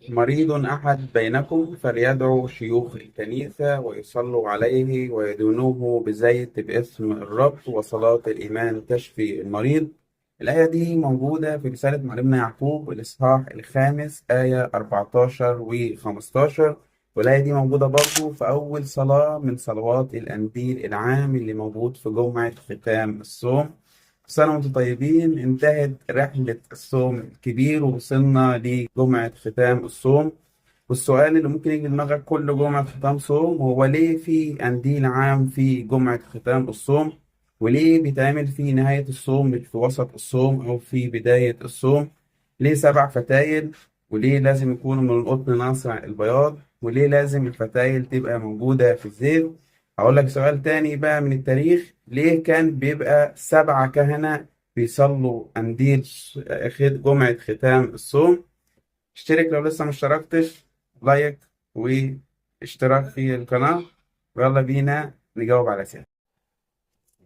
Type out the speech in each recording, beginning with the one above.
مريض أحد بينكم فليدعو شيوخ الكنيسة ويصلوا عليه ويدونوه بزيت باسم الرب، وصلاة الإيمان تشفي المريض. الآية دي موجودة في رسالة معلمنا يعقوب الإصحاح الخامس آية 14 و15، والآية دي موجودة برضو في أول صلاة من صلوات الأنديل العام اللي موجود في جمعة ختام الصوم. سنة وانتم طيبين. انتهت رحلة الصوم الكبير ووصلنا لجمعة ختام الصوم. والسؤال اللي ممكن يجي دماغك كل جمعة ختام صوم هو ليه في قنديل عام في جمعة ختام الصوم؟ وليه بيتعمل في نهاية الصوم مش في وسط الصوم أو في بداية الصوم؟ ليه 7 فتايل؟ وليه لازم يكونوا من القطن ناصع البياض؟ وليه لازم الفتايل تبقى موجودة في الزيت؟ هقول لك سؤال تاني بقى من التاريخ، ليه كان بيبقى 7 كهنة بيصلوا قنديل جمعة ختام الصوم؟ اشترك لو لسه ما اشتركتش، لايك واشتراك في القناة، ويلا بينا نجاوب على سؤال.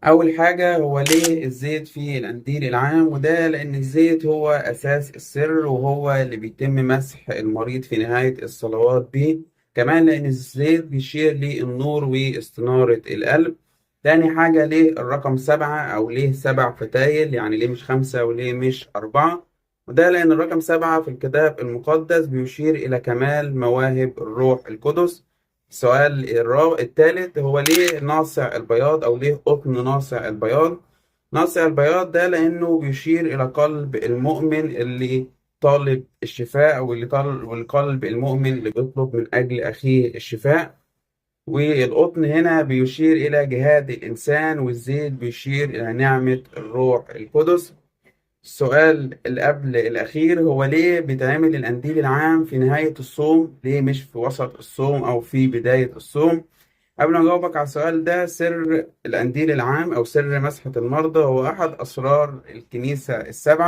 أول حاجة، هو ليه الزيت في القنديل العام؟ وده لأن الزيت هو أساس السر، وهو اللي بيتم مسح المريض في نهاية الصلوات بيه. كمان لأن الزيت بيشير للنور واستنارة القلب. تاني حاجة، ليه الرقم 7 أو ليه 7 فتايل؟ يعني ليه مش 5 وليه مش 4؟ وده لأن الرقم 7 في الكتاب المقدس بيشير إلى كمال مواهب الروح القدس. السؤال الثالث، هو ليه ناصع البياض أو ليه قطن ناصع البياض؟ ناصع البياض ده لأنه بيشير إلى قلب المؤمن اللي طالب الشفاء، أو اللي طالب، والقلب المؤمن اللي بيطلب من أجل أخيه الشفاء. والقطن هنا بيشير إلى جهاد الإنسان، والزيت بيشير إلى نعمة الروح القدس. السؤال اللي قبل الأخير، هو ليه بيتعمل القنديل العام في نهاية الصوم؟ ليه مش في وسط الصوم أو في بداية الصوم؟ قبل ما أجاوبك على السؤال ده، سر القنديل العام أو سر مسحة المرضى هو أحد أسرار الكنيسة ال7.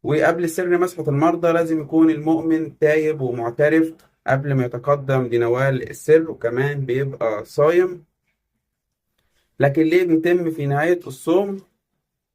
وقبل سر مسحة المرضى لازم يكون المؤمن تايب ومعترف قبل ما يتقدم لنوال السر، وكمان بيبقى صايم. لكن ليه بيتم في نهاية الصوم؟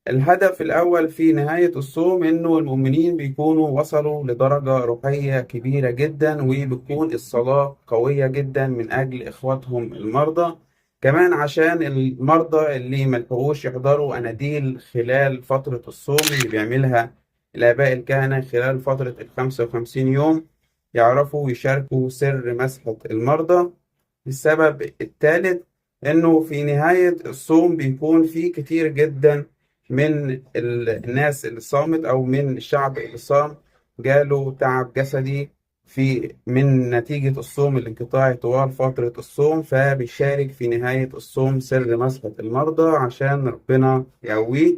الهدف الأول في نهاية الصوم إنه المؤمنين بيكونوا وصلوا لدرجة روحية كبيرة جدا، وبتكون الصلاة قوية جدا من أجل إخواتهم المرضى. كمان عشان المرضى اللي ملحقوش يحضروا أناديل خلال فترة الصوم اللي بيعملها الآباء الكهنة خلال فترة 55 يوم، يعرفوا يشاركوا سر مسحة المرضى. السبب الثالث إنه في نهاية الصوم بيكون في كتير جدا من الناس اللي صامت أو من الشعب اللي صام جاله تعب جسدي من نتيجة الصوم الانقطاعي طوال فترة الصوم، فبيشارك في نهاية الصوم سر مسحة المرضى عشان ربنا يقويه.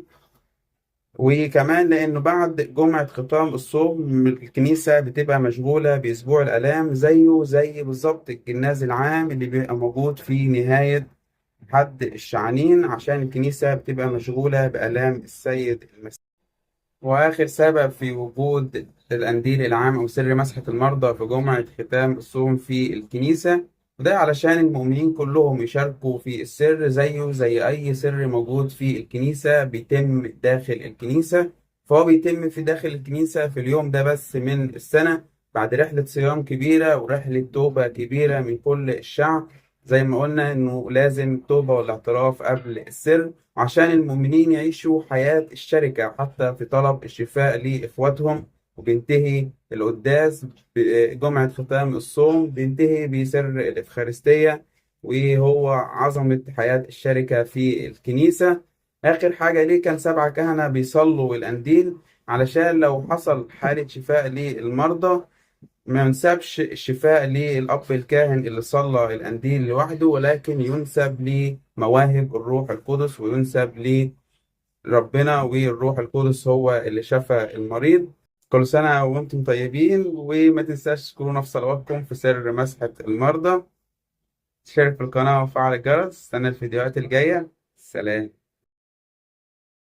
وكمان لأنه بعد جمعة ختام الصوم الكنيسة بتبقى مشغولة بأسبوع الآلام، زيه زي بالظبط الجناز العام اللي بيبقى موجود في نهاية حد الشعانين، عشان الكنيسة بتبقى مشغولة بآلام السيد المسيح. وآخر سبب في وجود القنديل العام أو سر مسحة المرضى في جمعة ختام الصوم في الكنيسة، وده علشان المؤمنين كلهم يشاركوا في السر زيه زي أي سر موجود في الكنيسة بيتم داخل الكنيسة. فهو بيتم في داخل الكنيسة في اليوم ده بس من السنة، بعد رحلة صيام كبيرة ورحلة توبة كبيرة من كل الشعب. زي ما قلنا إنه لازم التوبة والاعتراف قبل السر عشان المؤمنين يعيشوا حياة الشركة حتى في طلب الشفاء لإخواتهم. وبينتهي القداس بجمعة ختام الصوم، بينتهي بسر الإفخارستية، وهو عظمة حياة الشركة في الكنيسة. آخر حاجة، ليه كان 7 كهنة بيصلوا القنديل؟ علشان لو حصل حالة شفاء للمرضى ما ينسبش الشفاء للأب الكاهن اللي صلى القنديل لوحده، ولكن ينسب لمواهب الروح القدس، وينسب لربنا، والروح القدس هو اللي شفى المريض. كل سنة وانتم طيبين، وما تنساش تكونوا في صلواتكم في سر مسحة المرضى. شارك في القناة وفعل الجرس، استنى الفيديوهات الجاية. سلام.